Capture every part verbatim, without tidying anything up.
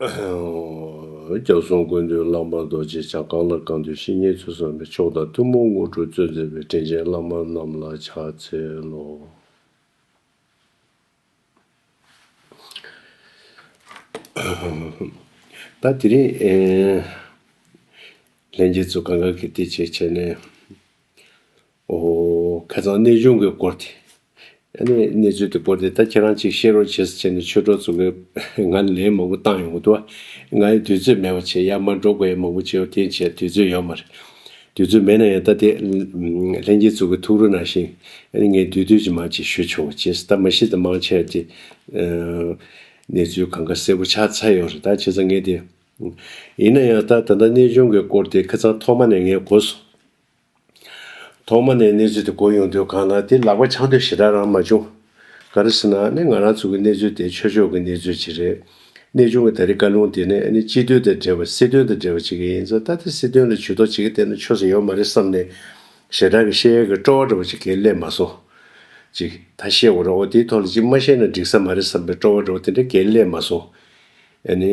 སྐྱབས་གསུམ་ཀུན་འདུས་བླ་མ་རྡོ་རྗེ་འཆང་། གང་ལ་གང་འདུལ་བཤེས་གཉེན་ཚུལ་བཟུང་བའི། མཆོག་དང་ཐུན་མོང་དངོས་གྲུབ་སྩོལ་མཛད་པའི། དྲིན་ཅན་བླ་མ་རྣམས་ལ་ཕྱག་འཚལ་ལོ། ད་དེ་རིང་ཨེ་ལྷན་རྒྱས་ཚོ་གང་ག་གི་དེ་བྱེད་བྱས་ནས། ཨོ། ཁ་སང་གནས་ཆུང་གི་སྐོར་དེ། ཨ་ནི་གནས་ཚུལ་དེ་སྐོར་དེ་ད་ཁྱེད་རང་ཅིག་བཤད་རོགས་བྱེད་ཟེར་བྱས་ནས་ཆོས་གྲོགས་ཚོ་གིས་ང་ལན་མང་པོ་བཏང་ཡོང་གི་འདུག་ང་ཡི་དུས་ཚོད་མེད་པ་བྱས། ཡར་མར་འགྲོ་དགོས་ཡ་མང་པོ་བྱས་པ་དེ་བྱས་དུས་ཚོད་ཡོད་མ་རེད། དུས་ཚོད་མེད་ན་ཡང་ད་དེ་ལྷན་རྒྱས་ཚོ་གི་ཐུགས་རོ་ནང་བཞིན་ཨ་ནི་ངས་བསྡུས་བསྡུས་ཅིག་མར་ཅིག་ཞུ་ཆོག་པ་བྱས། ད་མ་གཞི་ད་མང་ཆེ་བ་དེ་གནས་ཚུལ་གང་ག་གསལ་པོ་ཆགས་ཚར་ཡོད་རེད། ད་བྱས་ཙང་ངས་དེ་ཡིན་ན་ཡང་ད་ད་ལྟ་གནས་ཆུང་གི་སྐོར་དེ་ཁ་སང་ཐོག་མ་ནས་ངས་གོ་སོང་། ཐོག་མ་ནས་གནས་ཚུལ་དེ་གོ་ཡོང་དུས་སྒང་ལ་དེ་ལག་པ་འཆང་འདོད་ཞེ་དྲག་རང་མ་བྱུང་། ག་རེ་ཟེར་ན་ནི་ང་རང་ཚོ་གི་གནས་ཚུལ་དེ་ཆོས་ཕྱོགས་ཀྱི་གནས་ཚུལ་ཅིག་རེད། གནས་ཆུང་གི་ད་རེས་བཀའ་ལུང་དེ་ནི་ཨ་ནི་སྤྱི་དོན་དང་འབྲེལ་བ་སྲིད་དོན་དང་འབྲེལ་བ་ཅིག་ཡིན་ཙང་ད་དེ་སྲིད་དོན་ལ་ཇུས་གཏོགས་བྱེད་ཀྱི་བསྡད་ན་ཆོས་སུ་ཡོད་མ་རེད་བསམ་ནས་ཞེ་དྲག་གི་བཤད་ཡས་ཀྱི་སྤྲོ་བ་འདྲ་བོ་ཅིག་གང་སླེབས་མ་སོང་། ཅིག་ད་བཤད་དགོས་རེད། འོ་དེའི་ཐོག་ལ་ཅིག་མ་བཤད་ན་འགྲིག་ས་མ་རེད་བསམ་པའི་སྤྲོ་བ་འདྲ་བོ་དེ་འདྲ་གང་སླེབས་མ་སོང་། ཨ་ནི།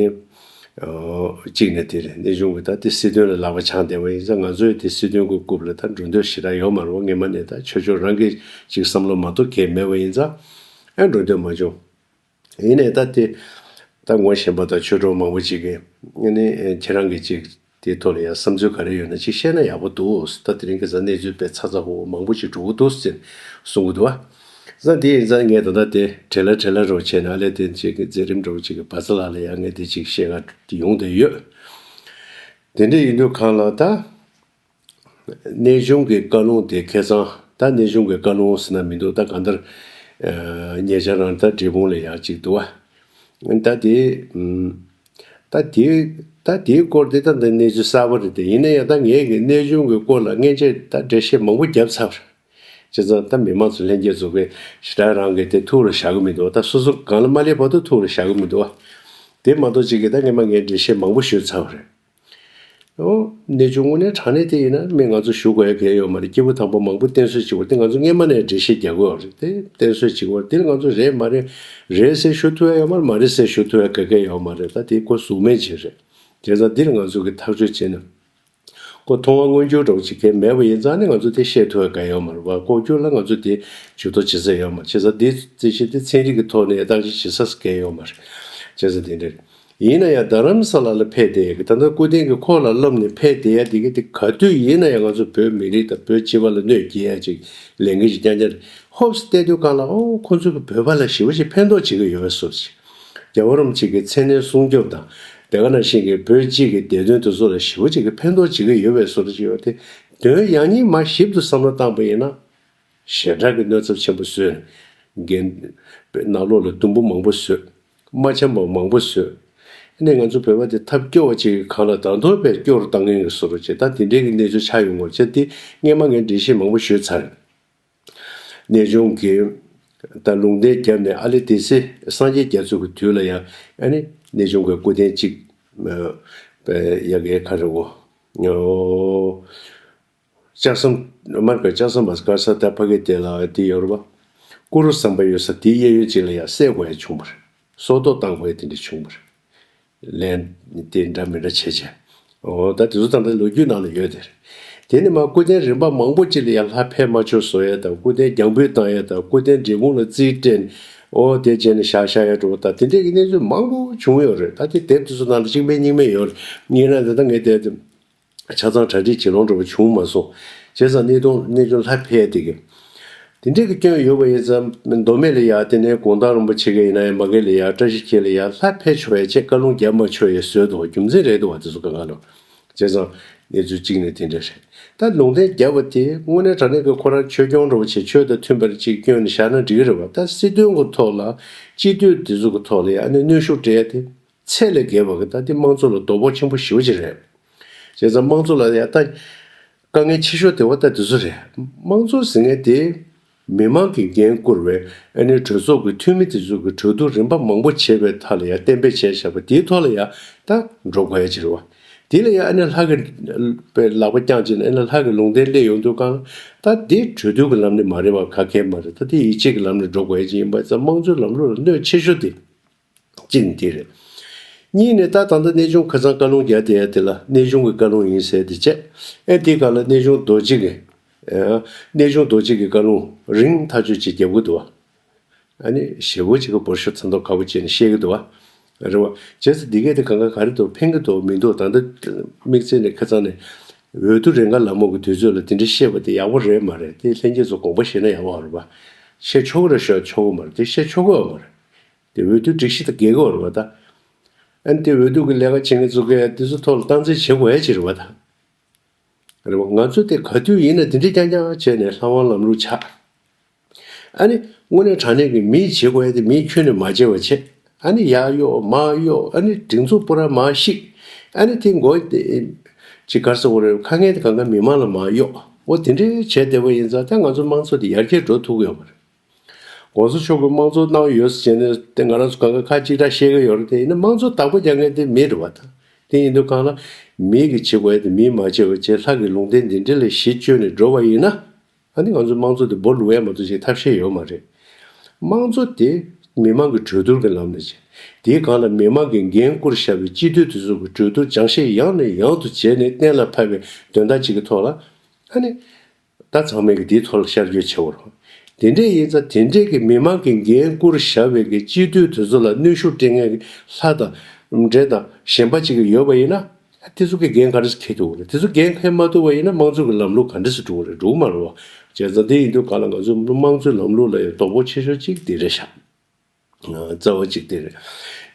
ཨོ། གཅིག་ནས་དེ་རེད། གནས་ཆུང་གི་ད་དེ་སྲིད་དོན་ལ་ལག་པ་འཆང་བསྡད་པ་ཡིན་ཙང་ང་ཚོས་དེ་སྲིད་དོན་གྱི་རྐུབ་ལ་ད་འགྲོ་འདོད་ཞེ་དྲག་ཡོད་མ་རེད་པ། སྔོན་མ་ནས་ད་ཆོས་ཕྱོགས་རང་གི་ཅིག་བསམ་བློ་མ་གཏོགས་གང་མེད་པ་ཡིན་ཙང་ཨ་འགྲོ་འདོད་མ་བྱུང་། ཡིན་ནའི་ད་དེ་ད་ངོ་ཤེས་པ་དང་ཆོས་གྲོགས་མང་པོ་ཅིག་གིས་ཨ་ནི་ཁྱེད་རང་གི་ཅིག་དེའི་ཐོག་ལ་ཡང་བསམ་ཚུལ་ག་རེ་ཡོད་ན་ཅིག་བཤད་ན་ཡག་པོ་འདུག་ད་དེ་རིང་གི་གཟའ་གནས་ཚུལ་དཔེ་ཚ་ཚ་འུར་འུར་མང་པོ་ཅིག་འགྲོ་གི་འདུག་ཟེར་གསུང་གི་འདུག་བ། ས་དེ་ཡིན་ཙང་ངས་ད་ལྟ་དེ་བྲེལ་ལ་བྲེལ་ལ་རོགས་བྱས་ན་ཨ་ལས་དེ་ཅིག་གི་མཛད་རིམ་འདྲ་བོ་ཅིག་གི་བ་ཚ་ལ་ལ་ཡང་ངས་དེ་ཅིག་བཤད་ག་ཡོང་བསྡད་ཡོད། དེ་འདྲ་ཡིན་དུས་གང་ལ་ད། གནས་ཆུང་གི་བཀའ་ལུང་དེ་ཁ་སང་ད་གནས་ཆུང་གི་བཀའ་ལུང་ཟེར་ན་མི་འདུག་ད་གང་ལྟར། ཉེ་ཆར་རང་ད་འབྲས་སྤུངས་ལ་ཡག་ཅིག་འདུག་བ། ད་དེ། ད་དེ། ད་དེའི་སྐོར་དེ་ད་འདི་གནས་ཚུལ་གསར་པ་རེད་དེ། ཡིན་ན་ཡང་ད་ངས་ཀྱི་གནས་ཆུང་གི་སྐོར་ལ་སྔན་ཆད་ད་འགྲེལ་བཤད་མང་པོ་བརྒྱབ་ཚར་བ་རེད། བྱས་ཙང་ད་མི་མང་ཚོ་ལྷན་རྒྱས་ཚོ་གིས་ཞེ་དྲག་རང་གི་དེ་ཐུགས་ལ་བཞག་གི་མི་འདུག་ད་སོ་སོ་གང་ལ་མ་སླེབས་བར་དུ་ཐུགས་ལ་བཞག་གི་མི་འདུག་བ། དེ་མ་གཏོགས་ཅིག་གིས་ད་སྔན་མ་ངས་འགྲེལ་བཤད་མང་པོ་ཞུས་ཚར་བ་རེད། ཨོ། གནས་ཆུང་དངོས་གནས་དྲང་གནས་དེ་ཡིན་ན་མི་ང་ཚོ་ཞུ་དགོས་ཡ་གང་ཡོད་མ་རེད། སྐྱེས་བུ་དམ་པ་མང་པོ་བསྟེན་གསོལ་བྱེད་དགོས་དེ་ང་ཚོ་སྔན་མ་ནས་འགྲེལ་བཤད་རྒྱག་དགོས་ཡོད་རེད། དེ་བསྟེན་གསོལ་བྱེད་དགོས་དེ་ལ་ང་ཚོ་རེད་མ་རེད། རེད་ཟེར་ཞུ་ཐུབ་ཡ་ཡོད་མ་རེད། མ་རེད་ཟེར་ཞུ་ཐུབ་ཡ་ག་གེ་ཡོད་མ་རེད། ད་དེ་ཁོ་གཟུགས་མེད་ཅིག་རེད། བྱས་ཙང་འདིར་ང་ཚོ་གི་ཐག་གཅོད་བྱས་ན། ཁོ་མཐོང་བ་མངོན་གྱུར་འདྲ་བོ་ཅིག་གང་མེད་པ་ཡིན་ཙང་ནི་ང་ཚོ་དེ་བཤད་ཐུབ་ཡ་གང་ཡོད་མ་རེད་བ། ལྐོག་གྱུར་ལ་ང་ཚོ་དེ་ཇུས་གཏོགས་བྱེད་ས་ཡོད་མ་རེད། བྱས་ཙང་དེ་རྩིས་གཞི་དེ་ཚན་རིག་གི་ཐོག་ནས་བརྟག་དཔྱད་བྱེད་ས་གང་ཡོད་མ་རེད། བྱས་ཙང་དེ་འདྲ་རེད། ཡིན་ན་ཡང་རྡ་རམ་ས་ལ་ལ་ཕེབས་བསྡད་ཡ་གི་ད་ལྟ་སྐུ་རྟེན་གྱི་འཁོར་ལ་བསླབས་ནས་ཕེབས་བསྡད་ཡ་དེ་གི་དེ་ག་དུས་ཡིན་ན་ཡང་ང་ཚོ་བོད་མི་རིགས་དང་བོད་སྤྱི་པ་ལ་གནོད་སྐྱེལ་ཡ་ཅིག་ལས་འགན་ཞིག་རྐྱང་རྐྱང་རེད། ཧོབ་སེ་བལྟས་དུས་གང་ལ་ཨོ་ཁོ་ཚོ་གི་བོད་པ་ལ་ཞེ་པོ་ཅིག་ཕན་ཐོགས་བྱེད་ཀྱི་ཡོད་པའི་བཟོ་ཅིག་རྒྱལ་བ་རིན་པོ་ཆེ་གི་མཚན་གནས་སྲུང་སྐྱོབ་དང་དེ་ག་ནང་བཞིན་གྱི་བོད་སྤྱི་གི་བདེ་དོན་དེ་ཚོ་ལ་ཞེ་པོ་ཅིག་གི་ཕན་ཐོགས་བྱེད་ཀྱི་ཡོད་པའི་བཟོ་འདྲ་ཅིག་ཡོད་དེ། དོན་ཡང་སྙིང་མ་ཞིབ་ཏུ་བསམ་བློ་བཏང་པ་ཡིན་ན། ཞེ་དྲག་གི་གནོད་ཚབས་ཆེན་པོ་བཟོས་ནས། རྒན། ནང་ལོགས་ལ་དུམ་བུ་མང་པོ་བཟོས། མ་འཆམ་པ་མང་པོ་བཟོས། ཨ་ནི་ང་ཚོ་བོད་པ་དེ་ཐབས་སྐྱོ་བ་ཅིག་གི་སྒང་ལ་ད་དུང་དཔེ་སྐྱོ་རུ་བཏང་མཁན་གྱི་བཟོ་འདྲ་ཅིག་ད་དེ་འདྲའི་གི་གནས་ཚུལ་ཆགས་ཡོང་གི་རེད། བྱས་དེ་སྔན་མ་ངས་འགྲེལ་བཤད་མང་པོ་ཞུས་ཚར། གནས་ཆུང་གི་ད་ལུང་བསྟན་བརྒྱབ་ནས་ཨ་ལེ་དེ་སྲིད་སངས་རྒྱས་རྒྱ་མཚོ་གི་དུས་ལ་ཡང་ཨ་ནི་གནས་ཆུང་གི་སྐུ་རྟེན་གཅིག་ཡ་གའི་ཁ་རེ་བོ། ལྕགས་ཟམ། མར་ག་ལྕགས་ཟམ་པ་ག་ས་ད་ཕ་གི་དེ་ལ་དེ་ཡོད་རེད་པ། ཀུ་རུ་ཟམ་པ་ཡོད་ས་དེའི་གཡས་གཡོན་ཅིག་ལ་ཡང་བསད་དགོས་ཡ་བྱུང་བ་རེད། སྲོག་ཐོག་བཏང་དགོས་ཡ་དེ་འདྲ་བྱུང་བ་རེད། ལན་དེ་འདྲ་མི་འདྲ་བྱས་བྱས། འོ་ད་དེ་ཚོ་ད་ལྟ་ལོ་རྒྱུས་ནང་ལ་ཡོད་དེ་རེད། དེ་ནས་མ་སྐུ་རྟེན་རིམ་པ་མང་པོ་ཅིག་ལ་ཡང་ལྷ་ཕེབས་མ་ཆོག་བཟོ་ཡ་དང་སྐུ་རྟེན་རྒྱང་འབུད་བཏང་ཡ་དང་སྐུ་རྟེན་འབྲས་སྤུངས་ལ་རྩིས་སྤྲད་ནས་འོ་དེ་བྱས་ནས་བཞག་བཞག་ཡ་འགྲོ་བ་དང་དེ་འདྲས་ཀྱི་གནས་ཚུལ་མང་པོ་བྱུང་ཡོད་རེད། ད་དེ་དེབ་དེ་ཚོ་ནང་ལ་གཅིག་མིན་གཉིས་མིན་ཡོད་རེད། ཡིན་ན་ད་ལྟ་ངས་དེ། ཆ་ཚང་གྲ་སྒྲིག་བྱེད་ལོང་འགྲོ་བ་བྱུང་མ་སོང་། བྱས་ཙང་གནས་སྟངས་གནས་སྐྱོན་ལྷ་ཕེབས་དེ་གི། དེ་འདྲས་ཀྱི་སྐྱོན་ཡོད་པ་ཡིན་ཙང་མདོ་སྨད་ལ་ཡ་དེ་ནས་གུང་ཐང་རིན་པོ་ཆེ་གི་ཡིན་ན་ཡང་མ་གི་ལ་ཡ་བཀྲ་ཤིས་འཁྱིལ་ལ་ཡ་ལྷ་ཕེབས་ཆོག་ཡ་ཆེད་བཀའ་ལུང་རྒྱབ་མ་ཆོག་ཡ་བཟོས་འདུག་རྒྱུ་མཚན་རེད་འདུག་བ་དེ་ཚོ་ག་ག་ལོ། བྱས་ཙང་གནས་ཚུལ་གཅིག་ནས་དེ་འདྲས་རེད། ད་ལུང་བསྟན་རྒྱབ་པ་དེ་དངོས་གནས་དྲང་གནས་ཀྱི་ཁོ་རང་ཆོས་སྐྱོང་འགྲོ་བ་བྱེད་ཆོས་དང་མཐུན་པར་ཅིག་སྐྱོན་ནས་བཞག་ན་འགྲིག་གི་རེད་བ། ད་སྲིད་དོན་གྱི་ཐོག་ལ་སྤྱི་འཐུས་དེ་ཚོ་གི་ཐོག་ལ་ཡ་ཨ་ནི་གནོན་ཤུགས་སྤྲད་ཡ་དེ། ཚད་ལས་བརྒལ་བ་གི་ད་དེ་དམངས་གཙོ་ལ་དོ་ཕོག་ཆེན་པོ་ཞེ་པོ་ཅིག་རེད། བྱས་ཙང་དམངས་གཙོ་ལ་ཡ་ད་དཀའ་ངལ་ཆེ་ཤོས་དེ་བ་ད་དེ་ཚོ་རེད། དམངས་གཙོ་ཟེར་མཁན་དེ་མི་མང་གིས་འགན་བསྐུར་བའི་ཨ་ནི་གྲོས་ཚོགས་ཀྱི་འཐུས་མི་དེ་ཚོ་གི་གྲོས་བསྡུར་རིམ་པ་མང་པོ་བྱས་པའི་མཐའ་ལ་ཡ་གཏན་འབེབས་བྱས་བཞག་པ་དེའི་ཐོག་ལ་ཡ་ད་འགྲོ་དགོས་ཡ་ཅིག་རེད་བ། དེ་ལ་ཡ་ཨ་ནི་ལྷ་གི་པའི་ལག་པ་བརྐྱངས་བྱས་ནས་ཨ་ནི་ལྷ་གི་ལུང་བསྟན་སླེབས་ཡོང་དུས་གང་ད་དེ་གྲོས་བསྡུར་གྱི་ལམ་ནས་མ་རེད་བ། ག་གེ་མ་རེད། ད་དེ་ཡིད་ཆེས་ཀྱི་ལམ་ནས་འགྲོ་དགོས་ཡ་ཅིག་ཡིན་པ་ཙང་དམངས་གཙོའི་ལམ་ལུགས་ལ་གནོད་ཆེ་ཤོས་དེ། གཅིག་ནི་དེ་རེད། གཉིས་ནས་ད་ད་ལྟ་གནས་ཆུང་ཁ་སང་བཀའ་ལུང་རྒྱག་བསྡད་ཡ་དེ་ལ་གནས་ཆུང་གི་བཀའ་ལུང་ཡིན་ཟེར་དེ་བྱས། ཨེ་དེའི་སྒང་ལ་གནས་ཆུང་རྡོ་རྗེ་གི། ཨེ། གནས་ཆུང་རྡོ་རྗེ་གི་བཀའ་ལུང་རིང་ཐག་ཆོད་ཅིག་རྒྱབ་གི་འདུག་བ། ཨ་ནི་ཞེ་པོ་ཅིག་གི་འབོར་ཤོག་ཚན་ཐོག་ཁ་པོ་བྱས་ནས་བཤད་གི་འདུག་བ། རེད་བ། བྱས་ཙང་འདི་གས་དེ་གང་ག་ག་རེ་འདུག་ཕན་གི་འདུག་མི་འདུག་ད་ལྟ་དམིགས་བསལ་ནས་ཁ་སང་ནས་འོས་བསྡུ་རེ་འགའ་ལ་མོ་གི་དུས་ཚོད་ལ་དེ་འདྲ་བཤད་པ་དེ་ཡག་པོ་རེད་མ་རེད། དེ་ལྷན་རྒྱས་ཚོ་དགོངས་པ་བཞེས་ན་ཡག་པོ་རེད་བ། བཤད་ཆོག་གི་རེད་ཤོད་ཆོག་གི་མ་རེད། དེ་བཤད་ཆོག་གི་ཡོད་མ་རེད། དེ་འོས་བསྡུ་སྒྲིག་གཞི་དང་འགལ་གི་ཡོད་རེད་བ་ད། ཨ་ནི་དེ་འོས་བསྡུ་གི་ལས་ཀ་བྱེད་མཁན་ཚོ་གས་དེ་ཚོ་ཐོག་ལ་སྟངས་འཛིན་བྱེད་དགོས་ཡ་ཅིག་རེད་བ་ད། རེད་བ། ང་ཚོ་དེ་ག་དུས་ཡིན་ན་དེ་འདྲས་རྐྱང་རྐྱང་བྱས་ནས་ལྷ་དབང་ལམ་ལུགས་ཆགས། ཨ་ནི་དངོས་གནས་དྲང་གནས་ཀྱི་མིས་བྱེད་དགོས་ཡ་དེ་མིས་ཁྱོན་ནས་མ་བྱས་པ་བྱས། ཨ་ནི་ཡར་གཡོག་མར་གཡོག་ཨ་ནི་སྒྲིག་འཛུགས་པུ་ར་མར་བཤིག་ཨ་ནི་དེ་མགོ་དེ་ཅིག་གར་སོང་བ་རེད། དཀའ་ངལ་དེ་གང་ག་མི་མང་ལ་མར་གཡོག་འོ་དེ་འདྲས་བྱས་བསྡད་པ་ཡིན་ཙང་ད་ང་ཚོ་དམངས་གཙོ་དེ་ཡར་རྒྱས་འགྲོ་ཐུབ་ཀྱི་ཡོད་མ་རེད། གོང་ས་མཆོག་གིས་དམངས་གཙོ་གནང་ཡོད་ཟེར་ནས་དེ་ང་རང་ཚོ་གང་ག་ཁ་གཅིག་གྲགས་བཤད་ཀྱི་ཡོད་རེད། དེ་ཡིན་ན་དམངས་གཙོ་བདག་པོ་རྒྱག་མཁན་དེ་མི་རེད་བ་ད། དེ་ཡིན་དུས་གང་ལ་མིས་གི་བྱེད་དགོས་ཡ་དེ་མིས་མ་བྱས་པ་བྱས་ལྷ་གི་ལུང་བསྟན་འདི་འདྲ་ལ་གཞི་བཅོལ་ནས་འགྲོ་བ་ཡིན་ན། ཨ་ནི་ང་ཚོ་དམངས་གཙོ་དེ་སྦོ་ལུག་ཡ་མ་གཏོགས་ཅིག་ཐབས་ཤེས་ཡོད་མ་རེད། དམངས་གཙོ་དེ་མི་མང་གི་གྲོས་བསྡུར་གྱི་ལམ་ནས་བྱས། དེའི་སྒང་ལ་མི་མང་གིས་འགན་བསྐུར་བཞག་པའི་སྤྱི་འཐུས་དེ་ཚོ་གི་གྲོས་བསྡུར་སྦྱང་བཤད་ཡང་ནས་ཡང་དུ་བྱས་ནས་གཏན་ལ་ཕབ་པའི་དོན་དག་ཅིག་གི་ཐོག་ལ། ཨ་ནི། ད་ཚང་མས་ཀྱི་དེའི་ཐོག་ལ་ཤར་བསྐྱོད་བྱེད་འོར། དེ་འདྲས་ཡིན་ཙང་དེ་འདྲས་ཀྱི་མི་མང་གི་འགན་བསྐུར་བཞག་པའི་གི་སྤྱི་འཐུས་དེ་ཚོ་ལ་གནོན་ཤུགས་སྤྲད་མཁན་གྱི་ལྷ་དང་འདྲེ་དང་གཞན་པ་ཅིག་གི་ཡོད་པ་ཡིན་ན། དེ་ཚོ་གི་འགན་ག་འདྲས་སེ་འཁྱེར་ཐུབ་ཀྱི་རེད། དེ་ཚོ་འགན་འཁྱེར་མ་ཐུབ་པ་ཡིན་ན་དམངས་གཙོ་གི་ལམ་ལུགས་ག་འདྲས་སེ་འགྲོ་གི་རེད། འགྲོ་གི་མ་རེད་བ། བྱས་ཙང་དེ་ཡིན་དུས་ག་ལ་ང་ཚོ་དམངས་གཙོའི་ལམ་ལུགས་ལ་ཡང་དོགས་པ་ཆེ་ཤོས་གཅིག་དེ་རེད་ཤག་རྩ་བ་གཅིག་དེ་རེད།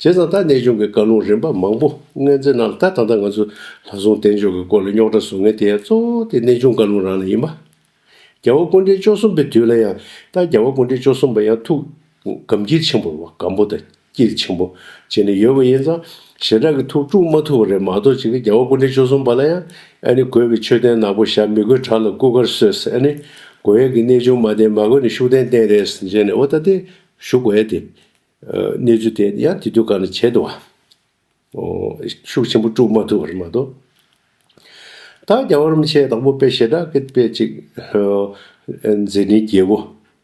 བྱས་ཙང་ད་གནས་ཆུང་གི་བཀའ་ལུང་རིམ་པ་མང་པོ་སྔོན་ཚེ་ནང་ལ་ད་ད་ལྟ་ང་ཚོ་ལྷ་སྲུང་བསྟན་མཆོག་གི་སྐོར་ལ་རྙོག་དྲ་བཟོ་མཁན་དེ་ཡང་གཙོ་བོ་དེ་གནས་ཆུང་བཀའ་ལུང་རང་ལ་ཡིན་པ། རྒྱལ་བ་སྐུ་ཕྲེང་བཅུ་གསུམ་པའི་དུས་ལ་ཡང་ད་རྒྱལ་བ་སྐུ་ཕྲེང་བཅུ་གསུམ་པ་ཡང་ཐུགས་དགམ་དཀྱིལ་ཆེན་པོ་རེད་བ། དགའ་པོ་དང་དཀྱིལ་ཆེན་པོ་བྱས་ནས་ཡོད་པ་ཡིན་ཙང་ཞེ་དྲག་གི་ཐུགས་དཀྲུག་མ་ཐུབ་པ་རེད་མ་གཏོགས་ཅིག་གི་རྒྱལ་བ་སྐུ་ཕྲེང་བཅུ་གསུམ་པ་ལ་ཡང་ཨ་ནི་དགོས་པའི་མཆོད་རྟེན་ནག་པོ་བཞག་མི་དགོས་བྲག་ལ་སྐུ་དཀར་གསོལ་ཟེར། ཨ་ནི་དགོས་ཡས་ཀྱི་གནས་ཆུང་མ་བསྟན་མ་དགོས་ནས་ཤུགས་ལྡན་བསྟན་རེད་ཟེར་བྱས་ནས་འོ་ད་དེ་ཞུ་དགོས་ཡས་དེ། གནས་ཚུལ་དེ་ཡང་དེ་དུས་ག་ནས་བྱས་འདུག་བ། ཤུགས་ཆེན་པོ་དཀྲུག་མ་ཐུབ་པ་རེད་མ་གཏོགས། ད་རྒྱལ་བ་རིན་པོ་ཆེ་དང་པོ་དཔེ་ཞེ་དྲག་གི་དཔེ་ཅིག་མཛད་འཕྲིན་རྒྱས་པོ།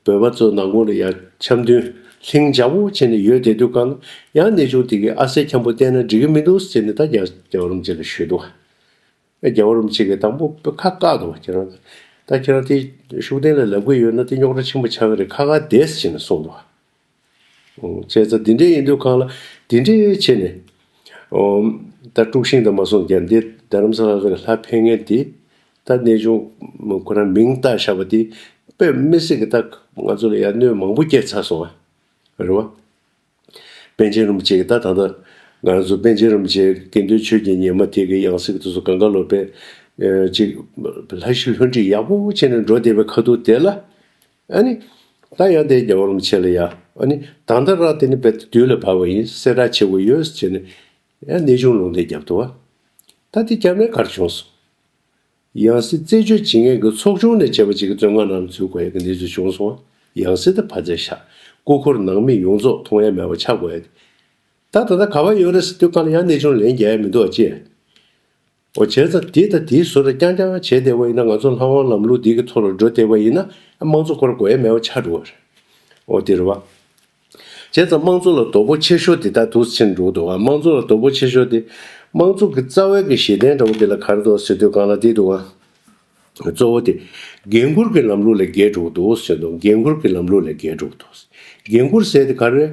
བོད་པ་ཚོ་ནང་ཁུལ་ལ་ཡང་འཆམ་མཐུན་ལྷིང་འཇགས་པོ་བྱས་ནས་ཡོད་བསྡད་དུས་ག་ལ་ཡང་གནས་ཆུང་དེ་གའི་ཨ་གསེར་འཁྱམ་པོ་བསྟན་ན་འགྲིག་གི་མི་འདུག་ཟེར་ནས་ད་རྒྱལ་རྒྱལ་བ་རིན་པོ་ཆེ་ལ་ཞུས་འདུག་རྒྱལ་བ་རིན་པོ་ཆེ་གིས་དང་པོ་ཁ་བཀག་འདུག་ཁྱེད་རང་། ད་ཁྱེད་རང་དེ་ཤུགས་ལྡན་ལ་ལབ་གི་ཡོད་ན་དེ་རྙོག་དྲ་ཆེན་པོ་ཆགས་ཀྱི་རེད། ཁ་ཁ་བསྡད་ཟེར་ནས་གསུངས་འདུག་བྱས་ཙང་འདི་འདྲས་ཡིན་དུས་གང་ལ་འདི་འདྲས་བྱས་ནས། ད་དཀྲུག་ཤིང་དང་མ་སོང་ཀྱང་འདི་རྡ་རམ་ས་ལ་ལ་ལྷ་ཕེབས་མཁན་དེ་ད་གནས་ཆུང་ཁོ་རང་མིང་བཏགས་བཞག་པ་དེ་དཔེ་མི་སྲིད་ཀྱི་ད་ང་ཚོ་ལ་ཡང་གནོད་མང་པོ་སྐྱེལ་ཚར་སོང་བ་རེད་བ། པཎ་ཆེན་རིན་པོ་ཆེ་གིས་ད་ད་ལྟ་ང་ཚོ་པཎ་ཆེན་རིན་པོ་ཆེ་དགེ་འདུན་ཆོས་ཀྱི་ཉི་མ་དེ་གི་ཡང་སྲིད་དེ་ཚོ་གང་ག་ལོ་པའི་ཅིག་ལྷ་བཞི་ལྷུན་གྲུབ་ཡག་པོ་བྱས་ནས་འགྲོ་བསྡད་པའི་ཁ་ཐུག་དེ་ལ་ཨ་ནི་ད་ཡང་དེ་རྒྱལ་བ་རིན་པོ་ཆེ་ལ་ཡ་ཨ་ནི་ད་ལྟ་རང་དེ་ནི་རྦད་དེ་དུས་ལ་བབ་པ་ཡིན། གསལ་བསྒྲགས་བྱེད་དགོས་ཡོད་ཟེར་ནས་ཡང་གནས་ཆུང་ལུང་བསྟན་བརྒྱབ་འདུག་བ། ད་དེ་བརྒྱབ་ནས་ག་རེ་བྱུང་སོང་། ཡང་སྲིད་རྩད་གཅོད་བྱེད་མཁན་གྱི་ཚོགས་ཆུང་ནས་བྱས་པ་ཅིག་གི་བཙོན་ཁང་ནང་ལ་འཛུལ་དགོས་ཡ་གི་གནས་ཚུལ་བྱུང་སོང་། ཡང་སྲིད་དེ་ཕར་བཙལ་བཞག་སྐུ་འཁོར་ནང་མི་ཡོངས་རྫོགས་མཐོང་ཡ་མེད་པ་ཆགས་དགོས་ཡ་དེ། ད་ད་ལྟ་ག་པར་ཡོད་རེད་ཟེར་དུས་གང་ལ་ཡང་གནས་ཆུང་ལན་རྒྱག་ཡ་མི་འདུག་ཨ་ཅེ། འོ་བྱས་ཙང་དེ་དང་དེའི་བཟོ་འདྲ་རྐྱང་རྐྱང་བྱས་བསྡད་པ་ཡིན་ན་ང་ཚོ་ལྷ་དབང་ལམ་ལུགས་འདི་གི་ཐོག་ལ་འགྲོ་བསྡད་པ་ཡིན་ན་དམངས་གཙོ་ཁོ་རང་དགོས་ཡ་མེད་པ་ཆགས་འགྲོ་བ་རེད། འོ་དེ་རེད་བ། བྱས་ཙང་དམངས་གཙོ་ལ་དོ་ཕོག་ཆེ་ཤོས་དེ་ད་དུས་ཕྱིན་འགྲོ་འདུག་བ། དམངས་གཙོ་ལ་དོ་ཕོག་ཆེ་ཤོས་དེ་དམངས་གཙོ་གི་རྩ་བའི་གི་གཞི་རྟེན་འདྲ་བོ་དེ་ལ་ག་རེ་འདུག་ཟེར་དུས་གང་ལ་དེ་འདུག་བ། གཙོ་བོ་དེ་འགན་འཁུར་གྱི་ལམ་ལུགས་ལས་བརྒལ་འགྲོ་འདུག་ཟེར་འདུག་འགན་འཁུར་གྱི་ལམ་ལུགས་ལས་བརྒལ་འགྲོ་འདུག་འགན་འཁུར་ཟེར་དེ་ག་རེ་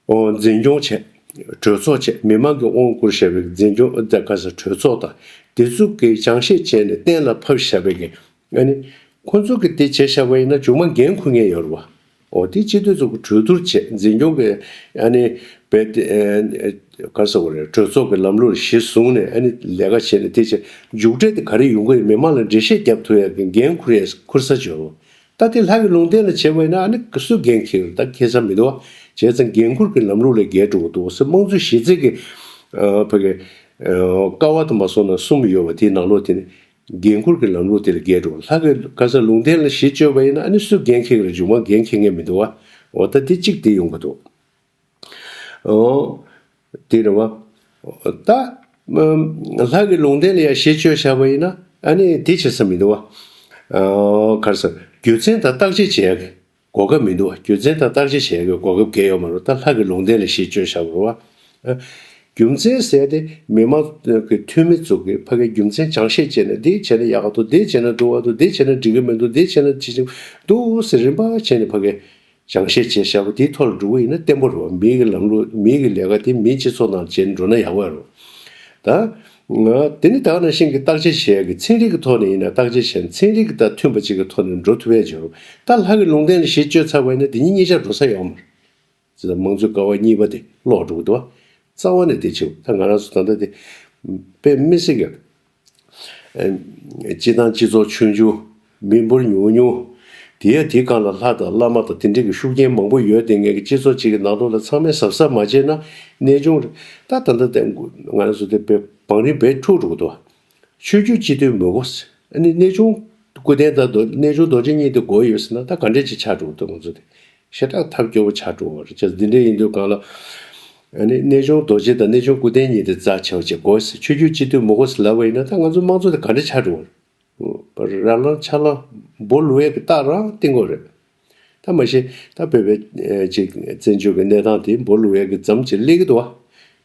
རེད། འཛིན་སྐྱོང་བྱས། གྲོས་ཚོགས་བྱས། མི་མང་གིས་དབང་བསྐུར་བཞག་པའི་འཛིན་སྐྱོང་ད་ག་ས་གྲོས་ཚོགས་དང་དེ་ཚོ་གི་སྦྱང་བཤད་བྱས་ནས་གཏན་ལ་ཕབ་བཞག་པའི་གི་ཨ་ནི་ཁོ་ཚོ་གི་དེ་བྱས་བཞག་པ་ཡིན་ན་མཇུག་མ་འགན་འཁུར་མཁན་ཡོད་རེད་བ། འོ་དེ་སྤྱི་འཐུས་ཚོ་གི་གྲོས་བསྡུར་བྱས་འཛིན་སྐྱོང་གི་ཨ་ནི་བེད་དེ་ག་ས་བ་རེད། གྲོས་ཚོགས་ཀྱི་ལམ་ལུགས་གཞི་བཟུང་ནས་ཨ་ནི་ལས་ཀ་བྱས་ནས་དེ་བྱས་མཇུག་འབྲས་དེ་ག་རེ་ཡོང་གི་ཡོད་མི་མང་ལ་འགྲེལ་བཤད་རྒྱབ་ཐུབ་ཡ་གི་འགན་འཁུར་ཡ་འཁུར་ས་ཅིག་ཡོད་རེད་བ། ད་དེ་ལྷ་གི་ལུང་བསྟན་ལ་བྱས་པ་ཡིན་ན་ཨ་ནི་སུས་འགན་འཁྱེར་ད་འཁྱེར་ས་མི་འདུག་བ། བྱས་ཙང་འགན་འཁུར་གྱི་ལམ་ལུགས་ལ་འགལ་འགྲོ་གི་འདུག་ཟེར་དམངས་གཙོའི་གཞི་རྩའི་གི་ཨ་ཕ་གི་ཨ་ཀ་བ་དུ་མ་སོང་ན་གསུམ་ཡོད་པ་དེའི་ནང་ལོགས་དེ་ནི་འགན་འཁུར་གྱི་ལམ་ལུགས་དེ་ལ་འགལ་འགྲོ། ལྷ་གི་ག་ས་ལུང་བསྟན་ལ་གཞི་བཅོལ་བ་ཡིན་ན་ཨ་ནི་སུས་འགན་འཁྱེར་གི་རེད། མཇུག་མ་འགན་འཁྱེར་མཁན་མི་འདུག་བ། འོ་ད་དེ་གཅིག་དེ་ཡོང་གི་འདུག་འོ། དེ་རེད་བ། ད། ལྷ་གི་ལུང་བསྟན་ལ་ཡང་གཞི་བཅོལ་བཞག་པ་ཡིན་ན་ཨ་ནི་དེ་བྱེད་ས་མི་འདུག་བ། ག་རེ་ཟེར་རྒྱུ་མཚན་དང་བརྟག་དཔྱད་བྱེད་ཡག་གི་གོ་སྐབས་མི་འདུག་བ། རྒྱུ་མཚན་དང་བརྟག་དཔྱད་བྱེད་ཡག་གི་གོ་སྐབས་གང་ཡང་ཡོད་མ་རེད། ད་ལྷ་གི་ལུང་བསྟན་ལ་གཞི་བཅོལ་བཞག་པ་རེད་བ། རྒྱུ་མཚན་ཟེར་ཏེ་མི་མང་གི་འཐུས་མི་ཚོ་གི་ཕ་གིའི་རྒྱུ་མཚན་སྦྱང་བཤད་བྱས་ནས། འདི་བྱས་ན་ཡག་ག་འདུག་འདི་བྱས་ན་སྡུག་ག་འདུག་འདི་བྱས་ན་འགྲིག་གི་མི་འདུག་འདི་བྱས་ན་ཅི་ཅིག་འདུག་ཟེར་རིམ་པ་བྱས་ནས་ཕ་གིའི་སྦྱང་བཤད་བྱས་བཞག་པ་དེའི་ཐོག་ལ་འགྲོ་གི་ཡིན་ན་བརྟན་པོ་རེད་བ། མི་གི་ལམ་ལུགས་མི་གི་ལས་ཀ་དེ་མིའི་སྤྱི་ཚོགས་ནང་བྱས་ནས་འགྲོ་ན་ཡག་པོ་རེད། ད་ང་དེ་ནི་ད་ག་ནང་བཞིན་གྱི་བརྟག་དཔྱད་བྱེད་ཡག་གི་ཚན་རིག་གི་ཐོག་ནས་ཡིན་ན་བརྟག་དཔྱད་བྱས་ནས་ཚན་རིག་གི་ད་མཐུན་པ་ཅིག་གི་ཐོག་ནས་འགྲོ་ཐུབ་ཡག་ཅིག་ཡོད། ད་ལྷ་གི་ལུང་བསྟན་ལ་གཞི་བཅོལ་ཚར་བ་ཡིན་ན་དེ་གཉིས་གཉིས་ཆར་འགྲོ་ས་ཡོད་མ་རེད། ཅེས་དང་དམངས་གཙོའི་ཀ་བ་གཉིས་པ་དེ་ལོག་འགྲོ་གི་འདུག་བ། རྩ་བ་ནས་དེ་བྱེད། ད་ང་རང་ཚོ་ད་ལྟ་དེ་དཔེ་མི་སྲིད་ཀྱི་སྤྱི་བཏང་སྤྱི་ཚོགས་ཆུང་ཆུང་། མི་འབོར་ཉུང་ཉུང་། དེ་ཡང་དེའི་སྒང་ལ་ལྷ་དང་བླ་མ་དང་དེ་འདྲས་ཀྱི་ཤུགས་རྐྱེན་མང་པོ་ཡོད་དེ། ངེད་ཀྱི་སྤྱི་ཚོགས་གཅིག་གི་ནང་ལོགས་ལ་ཚང་མས་གཟབ་གཟབ་མ་བྱས་ན་གནས་ཆུང་རེད། ད་ད་ལྟ་དེ་ང་རང་ཚོ་དེ་དཔེ་བང་རིམ་དཔེ་འཁྲུག་འགྲོ་གི་འདུག་བ། ཆོས་བརྒྱུད་སྤྱི་འཐུས་མི་དགོས། ཨ་ནི་གནས་ཆུང་སྐུ་རྟེན་དང་རྡོ་གནས་ཆུང་རྡོ་རྗེ་གཉིས་དེ་དགོས་ཡོད་ཟེར་ན་ད་ག་འདྲས་ཅིག་ཆགས་འགྲོ་གི་འདུག་ང་ཚོ་དེ་ཞེ་དྲག་ཐབས་སྐྱོ་བོ་ཆགས་འགྲོ་བ་རེད། བྱས་ཙང་འདི་འདྲས་ཡིན་དུས་སྒང་ལ་ཨ་ནི་གནས་ཆུང་རྡོ་རྗེ་དང་གནས་ཆུང་སྐུ་རྟེན་གཉིས་དེ་རྩ་ཆེ་བ་ཅིག་དགོས་ཟེར། ཆོས་བརྒྱུད་སྤྱི་འཐུས་མི་དགོས་ཟེར་ལབ་པ་ཡིན་ན་ད་ང་ཚོ་དམངས་གཙོ་དེ་ག་འདྲས་ཆགས་འགྲོ་བ་རེད། ར་ལང་ཆ་ལང་འབོ་ལུ་ཡས་ཀྱི་རྟགས་རང་བསྟན་དགོས་རེད། ད་མ་གཞི་ད་བོད་པའི་ཨེ་ཅིག་བཙན་བྱོལ་གྱི་གནས་སྟངས་དེ་འབོ་ལུ་ཡས་ཀྱི་ཙམ་ཅིག་སླེབས་ཀྱི་འདུག་བ།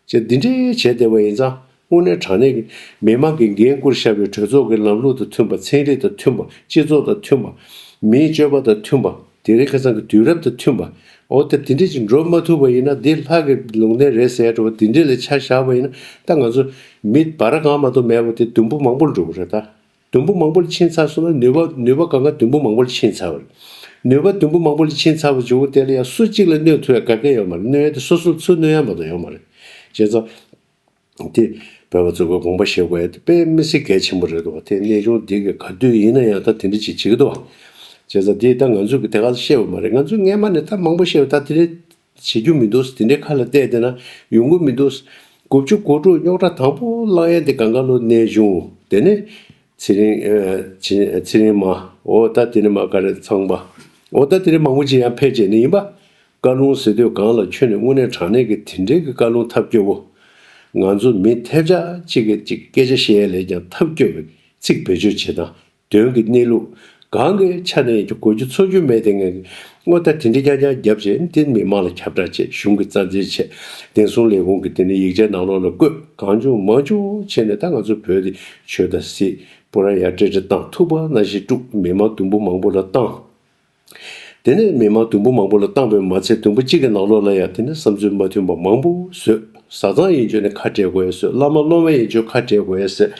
ཅེས་འདི་འདྲའི་བྱས་བསྡད་པ་ཡིན་ཙང་དངོས་གནས་དྲང་གནས་ཀྱི་མི་མང་གིས་འགན་བསྐུར་བཞག་པའི་གྲོས་ཚོགས་ཀྱི་ལམ་ལུགས་དང་མཐུན་པ། ཚན་རིག་དང་མཐུན་པ། སྤྱི་ཚོགས་དང་མཐུན་པ། མིའི་སྤྱོད་པ་དང་མཐུན་པ། དེ་རིང་ཁ་སང་གི་དུས་རབས་དང་མཐུན་པ། འོ་ད་དེ་འདྲས་ཅིག་འགྲོ་མ་ཐུབ་པ་ཡིན་ན་འདི་ལྷ་གི་ལུང་བསྟན་རེད་ཟེར་ཡ་འདྲ་བོ་དེ་འདྲས་ལ་ཆ་བཞག་པ་ཡིན་ན་ད་ང་ཚོ་མི་བར་གང་མ་གཏོགས་མེད་པ་དེ་དུམ་བུ་མང་པོ་ལ་འགྲོ་གི་རེད་ད། དུམ་བུ་མང་པོ་ལ་ཕྱིན་ཚར་སོང་ན་ནུས་པ་ནུས་པ་སྒང་ག་དུམ་བུ་མང་པོ་ལ་ཕྱིན་ཚར་བ་རེད། ནུས་པ་དུམ་བུ་མང་པོ་ལ་ཕྱིན་ཚར་བ་བྱུང་དེ་ལ་ཡང་སུ་གཅིག་ལ་གནོད་ཐུབ་ཡ་ག་གེ་ཡོད་མ་རེད། གནོད་ཡ་དེ་སོ་སོ་ལ་ཚུར་གནོད་ཡ་མ་གཏོགས་ཡོད་མ་རེད། བྱས་ཙང་དེ་བོད་པ་ཚོ་གིས་དགོངས་པ་བཞེས་དགོས་ཡ་དེ་དཔེ་མི་སྲིད་གལ་ཆེན་པོ་རེད་འདུག་བ། དེ་གནས་ཆུང་འདི་གི་ག་དུས་ཡིན་ན་ཡང་ད་དེ་འདྲ་ཅིག་བྱེད་ཀྱི་འདུག་བ། བྱས་ཙང་དེ་ད་ང་ཚོ་གིས་དེ་ག་ཚོད་བཤད་པ་མ་རེད། ང་ཚོ་སྔས་མ་ནས་ད་མང་པོ་བཤད་པ་ད་དེ་འདྲ་བྱེད་རྒྱུ་མི་འདུག་དེ་འདྲའི་ཁ་ལ་གཏད་བསྡད་ན་ཡོང་གི་མི་འདུག་དགུ་བཅུ་གོ་དྲུག་རྙོག་དྲ་དང་པོ་བསླངས་ཡ་དེ་སྒང་ག་ལོ་གནས་ཆུང་། དེ་ནས་ཚེ་རིང་། ཚེ་ཚེ་རིང་མ། འོ་ད་དེ་ནས་མ་ག་རེ་ཚངས་པ། འོ་ད་དེ་ནས་མང་པོ་ཅིག་ཡང་ཕེབས་བྱས་ནས་ཡིན་པ། བཀའ་ལུང་ཟེར་དུས་སྒང་ལ་ཁྱོད་ནས་དངོས་གནས་དྲང་གནས་ཀྱི་དེ་འདྲའི་གི་བཀའ་ལུང་ཐབས་སྐྱོ་བོ། ང་ཚོ་མི་ཐེབས་ཆག་ཅིག་གི་ཅིག་སྐད་ཆ་བཤད་ཡ་ལས་ཀྱང་ཐབས་སྐྱོ་བའི་ཚིག་བེད་སྤྱོད་བྱེད་སྟངས། དོན་གྱི་གནས་ལུགས་གང་གི་ཆ་ནས་ཀྱང་གོ་རྒྱུ་ཚོར་རྒྱུ་མེད་དེ། ངས་དངོས་ད་དེ་འདྲའི་རྐྱང་རྐྱང་བརྒྱབ་བྱས་དེ་མི་མང་ལ་ཁྱབ་བསྒྲགས་བྱས། གཞུང་གི་རྩ་འཛིན་བྱས། བདེ་སྲུང་ལས་ཁུངས་ཀྱི་དེ་ནས་ཡིག་ཆའི་ནང་ལོགས་ལ་བཀོད། གང་བྱུང་མང་བྱུང་བྱས་ནས་ད་ང་ཚོ་བོད་དེ་ཆོས་དང་སྲིད་པུ་ར་ཡར་ཀྲེ་ཀྲེ་བཏང་། ཐུག་པ་ནང་བཞིན་དཀྲུགས། མི་མང་དུམ་བུ་མང་པོ་ལ་བཏང་། དེ་ནས་མི་མང་དུམ་བུ་མང་པོ་ལ་བཏང་བས་མ་ཚད་དུམ་བུ་གཅིག་གི་ནང་ལོགས་ལ་ཡང་དེ་ནས་བསམ་ཚུལ་མ་མཐུན་པ་མང་པོ་བཟོས། བཟའ་ཚང་ཡིན་ཆོག་ནས་ཁ་བྲལ་དགོས་ཡ་བཟོས། བླ་མ་སློབ་མ་ཡིན་ཆོག་ཁ་བྲལ་དགོས་ཡ་བཟོས།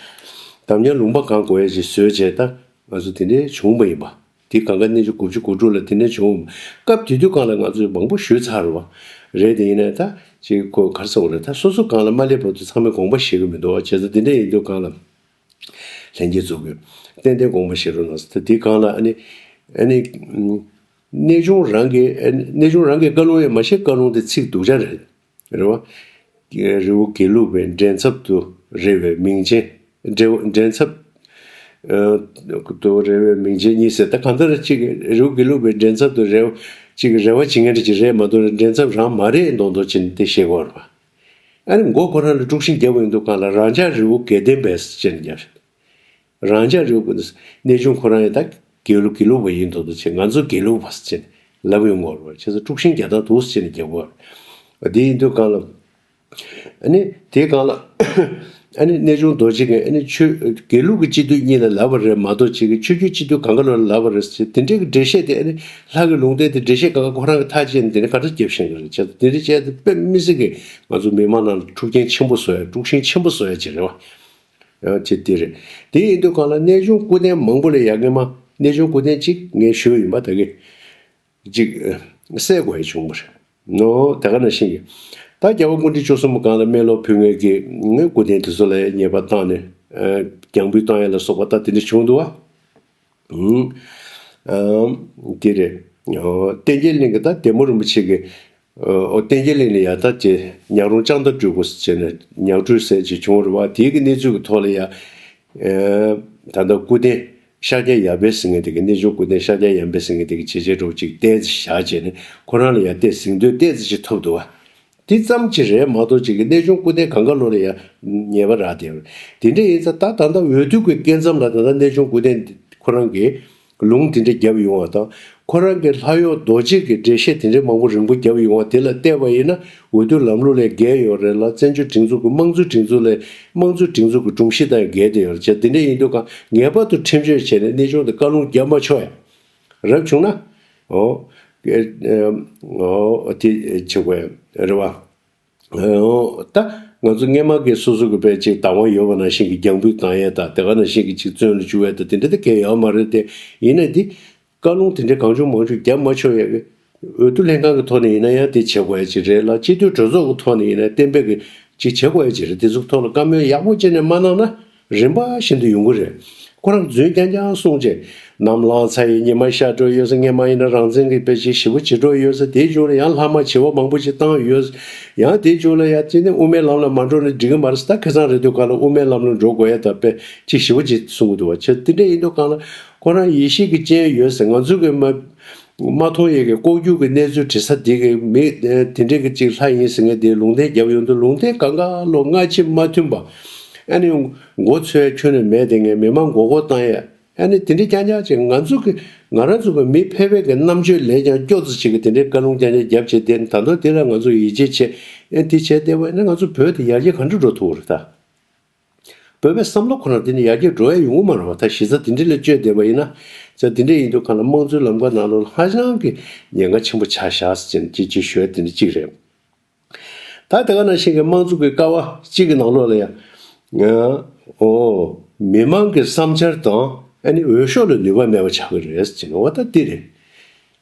འདམ་ཉག་ལུང་པ་གང་དགོས་ཡ་ཞིག་བཟོས་བྱས། ད་ང་ཚོ་དེ་འདྲའི་བྱུང་བ་ཡིན་པ། དེ་གང་ག་གནས་ཆུང་དགུ་བཅུ་གོ་དྲུག་ལ་དེ་འདྲའི་བྱུང་། སྐབས་དེ་དུས་སྒང་ལ་ང་ཚོས་མང་པོ་ཞུས་ཚར་བ་རེད། དེ་ཡིན་ནའི་ད་ཅིག་ཁོ་ག་རེ་ཟེར་དགོས་རེད། ད་སོ་སོ་སྒང་ལ་མ་སླེབས་བར་དུ་ཚང་མས་དགོངས་པ་བཞེས་ཀྱི་མི་འདུག་བྱས་ཙང་དེ་འདྲ་ཡིན་དུས་སྒང་ལ་ལྷན་རྒྱས་ཚོ་གིས་ཏན་ཏན་དགོངས་པ་བཞེས་རོགས་གནང་ཟེར། ད་དེ་སྒང་ལ་ཨ་ནི་ཨ་ནི་གནས་ཆུང་རང་གི་ཨ་ནི་གནས་ཆུང་རང་གི་བཀའ་ལུང་ཡང་མ་ཤེས། བཀའ་ལུང་དེ་ཚིག་སྡུག་ཅག་རེད། རེད་བ། རི་བོ་དགེ་ལུགས་པའི་འགྲན་ཚབ་ཏུ་རེ་བའི་མིང་ཅན། འགྲེ་འགྲན་ཚབ། ཨ། ཏུ་རེ་བའི་མིང་ཅན་གཉིས་ཟེར། ད་གང་ལྟར་ཅིག་རི་བོ་དགེ་ལུགས་པའི་འགྲན་ཚབ་ཏུ་རེ་བ་ཅིག་རེ་བ་བྱེད་མཁན་འདྲ་ཅིག་རེད་མ་གཏོགས་འགྲན་ཚབ་རང་མ་རེད་མདོག་མདོག་བྱས་ནས་དེ་བཤད་ཀྱི་ཡོད་རེད་བ། ཨ་ནི་མགོ་ཁོ་རང་ལ་དཀྲུག་ཤིང་བརྒྱབ་པ་ཡིན་དུས་སྒང་ལ་རང་ཅག་རི་བོ་དགེ་ལྡན་པས་ཟེར་བྱས་ནས་བརྒྱབ་རེད། རང་ཅག་རི་བོ་དགེ་ལྡན། གནས་ཆུང་ཁོ་རང་ཡང་ད་དགེ་ལུགས་དགེ་ལུགས་པ་ཡིན་མདོག་མདོག་བྱས། ང་ཚོ་དགེ་ལུགས་པ་ཟེར་བྱས་ནས་ལབ་ཡོང་གི་ཡོད་རེད་བ། བྱས་ཙང་དཀྲུག་ཤིང་རྒྱག་སྟངས་འདུག་ཟེར་བྱས་ནས་རྒྱབ་ཀྱི་ཡོད་རེད། དེ་ཡིན་དུས་སྒང་ལ། ཨ་ནི་དེའི་སྒང་ལ་ཨ་ནི་གནས་ཆུང་རྡོ་རྗེ་གིས་ཨ་ནི་ཆོས་དགེ་ལུགས་ཀྱི་སྤྱི་འཐུས་གཉིས་ལ་ལབ་པ་རེད་མ་གཏོགས་ཅིག་གི་ཆོས་བརྒྱུད་སྤྱི་འཐུས་གང་ག་ལོ་ལ་ལབ་པ་རེད་ཟེར། དེ་འདྲའི་གི་འགྲེལ་བཤད་དེ་ཨ་ནི་ལྷ་གི་ལུང་བསྟན་དེ་འགྲེལ་བཤད་གང་ག་ཁོ་རང་གིས་ཐག་བཅད་ནས་དེ་ནས་ག་འདྲ་རྒྱབ་བཞིན་གི་རེད། བྱས་ཙང་དེ་འདྲ་བྱས་ཏེ་དཔེ་མི་སྲིད་གི་ང་ཚོ་མི་མང་ནང་ལ་འཁྲུག་རྐྱེན་ཆེན་པོ་བཟོ་ཡ། དཀྲུག་ཤིང་ཆེན་པོ་བཟོ་ཡ་ཅིག་རེད་བ། ཡང་ཅིག་དེ་རེད། དེ་ཡིན་དུས་སྒང་ལ་གནས་ཆུང་སྐུ་རྟེན་མང་པོ་ལ་ཡ་སྔས་མ་གནས་ཆུང་སྐུ་རྟེན་གཅིག་ངས་ཞུས་ཡིན་པ། ད་གི་གཅིག་བསད་དགོས་ཡ་བྱུང་བ་རེད། ནོ། ད་ག་ནང་བཞིན་གྱི་ད་རྒྱལ་བ་སྐུ་ཕྲེང་བཅུ་གསུམ་པ་སྒང་ལ་སྨན་སློབ་ཕུལ་མཁན་གྱི་ངའི་སྐུ་རྟེན་དེ་ཚོ་ལ་ཡ་ཉེས་པ་བཏང་ནས་རྒྱང་འབུད་བཏང་ཡ་ལ་སོགས་པ་ད་དེ་འདྲ་བྱུང་འདུག་བ། ཨུམ། ཨམ། དེ་རེད། ཨོ། བསྟན་རྒྱས་གླིང་གི་ད་དེ་མོ་རིན་པོ་ཆེ་གི། ཨོ། བསྟན་རྒྱས་གླིང་ལ་ཡ་ད་ཅེ་ཉག་རོང་ལྕགས་མདའ་སྤྲུལ་སྐུ་ཟེར་བྱས་ནས་ཉག་སྤྲུལ་ཟེར་ཅིག་བྱུང་བ་རེད་བ། དེའི་གི་གནས་ཚུལ་གི་ཐོག་ལ་ཡ། ཨེ། ད་ལྟ་སྐུ་རྟེན་ཤཱཀྱ་ཡབ་སྦས་ཟེར་མཁན་དེ་གི་གནས་ཆུང་སྐུ་རྟེན་ཤཱཀྱ་ཡབ་སྦས་ཟེར་མཁན་དེ་གི་བྱས་རྗེས་འགྲོ་ཅིག་བལྟས་ཚེ་བཞག་བྱས་ནས་ཁོ་རང་ལ་ཡ་བལྟས་ཟིན་དོན་བལྟས་ཚེ་ཅིག་ཐོབ་འདུག་བ། དེ་ཙམ་ཅིག་རེད་མ་གཏོགས་ཅིག་གི་གནས་ཆུང་སྐུ་རྟེན་གང་ག་ལོ་ལ་ཡང་ཉེས་པ་རག་བསྡད་ཡོད། དེ་འདྲ་ཡིན་ཙང་ད་ད་ལྟ་འོས་བསྡུ་གི་སྐབས་མཚམས་ལ་ད་ལྟ་གནས་ཆུང་སྐུ་རྟེན་ཁོ་རང་གིས་ལུང་དེ་འདྲ་བརྒྱབ་ཡོང་བ་དང་ ཁོ་རང་གི་ལྷ་གཡོག་རྡོ་རྗེ་གི་འགྲེལ་བཤད་དེ་འདྲའི་མང་པོ་རིང་པོ་བརྒྱབ་ཡོང་བ་དེ་ལ་བལྟས་པ་ཡིན་ན། འོས་བསྡུ་ལམ་ལུགས་ལས་འགལ་ཡོད་རེད་ལ། བཙན་བྱོལ་སྒྲིག་འཛུགས་ཀྱི་དམངས་གཙོའི་སྒྲིག་འཛུགས་ལས་དམངས་གཙོའི་སྒྲིག་འཛུགས་ཀྱི་སྒྲོམ་གཞི་དང་འགལ་བསྡད་ཡོད་རེད། བྱས་དེ་འདྲ་ཡིན་དུས་གང་ངེས་པར་དུ་ཁྲིམས་གཅོད་བྱས་ནས་གནས་ཆུང་དེ་བཀའ་ལུང་རྒྱབ་མ་ཆོག་ཡ། རབ་བྱུང་ན། ཨོ། ཨེ་ཨེ་ཨོ་དེ་བྱེད་དགོས་ཡ་རེད་བ། ཨོ་ད་ང་ཚོ་སྔས་མ་གི་སོ་སོ་གི་དཔེ་ཅིག་བདག་དབང་ཡོད་པ་ནང་བཞིན་གྱི་རྒྱང་འབུད་བཏང་ཡས་དང་དེ་ག་ནང་བཞིན་གྱི་ཅིག་བཙོན་ལ་བཅུག་ཡས་དང་དེ་འདྲ་དེ་གས་ཡོད་མ་རེད་དེ། ཡིན་ན་འདི་བཀའ་ལུང་དེ་འདྲ་གང་བྱུང་མང་བྱུང་རྒྱབ་མ་ཆོག་ཡས་གི། འོས་བསྡུ་ལྷན་ཁང་གི་ཐོག་ནས་ཡིན་ན་ཡང་དེ་བྱེད་དགོས་ཡས་ཅིག་རེད་ལ། སྤྱི་འཐུས་གྲོས་ཚོགས་ཀྱི་ཐོག་ནས་ཡིན་ན་གཏན་འབེབས་ཀྱི་ཅིག་བྱེད་དགོས་ཡས་ཅིག་རེད། དེ་ཚོ་ཐོག་ལ་བཀའ་མོལ་ཡག་པོ་བྱས་ནས་མ་གནང་ན། རིམ་པ་བཞིན་དུ་ཡོང་གི་རེད། ཁོ་རང་རྫུན་རྐྱང་རྐྱང་གསུངས་རྗེས་ནམ་ལངས་ཚར་ཡི་ཉི་མ་ཤར་འགྲོ་ཡོད་ས། སྔས་མ་ཡིན་ན་རང་བཙན་གྱི་དཔེ་ཆ་ཞེ་པོ་བྱེད་འགྲོ་ཡོད་ས། དེའི་མཇུག་ལ་ཡང་ལྷག་མ་བྱེད་པ་མང་པོ་ཞིག་བཏང་ཡོད་ས། ཡང་དེའི་མཇུག་ལ་ཡང་ཅི་ནས་དབུ་མའི་ལམ་ལ་མ་འགྲོ་ན་འགྲིག་གི་མ་རེད་ས། ད་ཁ་སང་རེད་འདུག་ག་ལ་དབུ་མའི་ལམ་ལ་འགྲོ་དགོས་ཡ་ད་དཔེ་ཅིག་ཞེ་པོ་ཅིག་གསུང་གི་འདུག་བ། བྱས་དེ་འདྲ་ཡིན་དུས་གང་ལ་ཁོ་རང་ཡེ་ཤེས་ཀྱི་སྤྱན་ཡོད་ས། ང་ཚོ་གི་མ་མ་མཐོང་ཡས་ཀྱི་ལྐོག་གྱུར་གྱི་གནས་ཚུལ་དྲི་ས་དེ་གི་མི་དེ་འདྲས་ཀྱི་ཅིག་ལྷ་ཡིན་ཟེར་མཁན་དེ་ལུང་བསྟན་རྒྱབ་ཡོང་དུས་ལུང་བསྟན་གང་ག་ལོ་སྔ་ཕྱི་མ་མཐུན་པ། ཨ་ནི་མགོ་ཚོས་ཁྱོན་ནས་མེད་དེ་ངས་མི་མང་མགོ་སྐོར་བཏང་ཡས། ཨ་ནི་དེ་འདྲས་རྐྱང་རྐྱང་ཅིག་ང་ཚོ་གི་ང་རང་ཚོ་གི་མི་ཕལ་པའི་གི་རྣམ་དཔྱོད་ལས་ཀྱང་སྐྱོ་ཙམ་ཞིག་གི་དེ་འདྲས་བཀའ་ལུང་རྐྱང་རྐྱང་རྒྱབ་བྱས་དེ་ད་དུང་དེ་ལ་ང་ཚོ་ཡིད་ཆེས་བྱས། ཨ་ནི་དེ་བྱས་བསྡད་པ་ཡིན་ན་ང་ཚོ་བོད་དེ་ཡར་རྒྱས་ག་འདྲ་འགྲོ་ཐུབ་རེད་ད། བོད་པའི་བསམ་བློ་ཁོ་ན་དེ་ནི་ཡར་རྒྱས་འགྲོ་ཡ་ཡོང་གི་མ་རེད་བ། ད་གཞི་རྩ་དེ་འདྲ་ལ་བཅོས་བསྡད་པ་ཡིན་ན། ཙང་དེ་འདྲ་ཡིན་དུས་གང་ལ་དམངས་གཙོའི་ལམ་ཁ་ནང་ལོགས་ཧ་ཅང་གི་ཉེན་ཁ་ཆེན་པོ་ཆགས་བཞག་ཟེར་ཅིག་ཅིག་ཞུ་ཡ་དེ་འདྲ་གཅིག་རེད། ད་དེ་ག་ནང་བཞིན་གྱི་དམངས་གཙོ་གི་ཀ་བ་གཅིག་གི་ནང་ལོགས་ལ་ཡང་། ཨོ། མི་མང་གི་བསམ་འཆར་དང་ཨ་ནི་འོས་ཤོག་ལ་ནུས་པ་མེད་པ་ཆགས་ཀྱི་རེད་ཟེར་ནས་འོ་ད་འདི་རེད།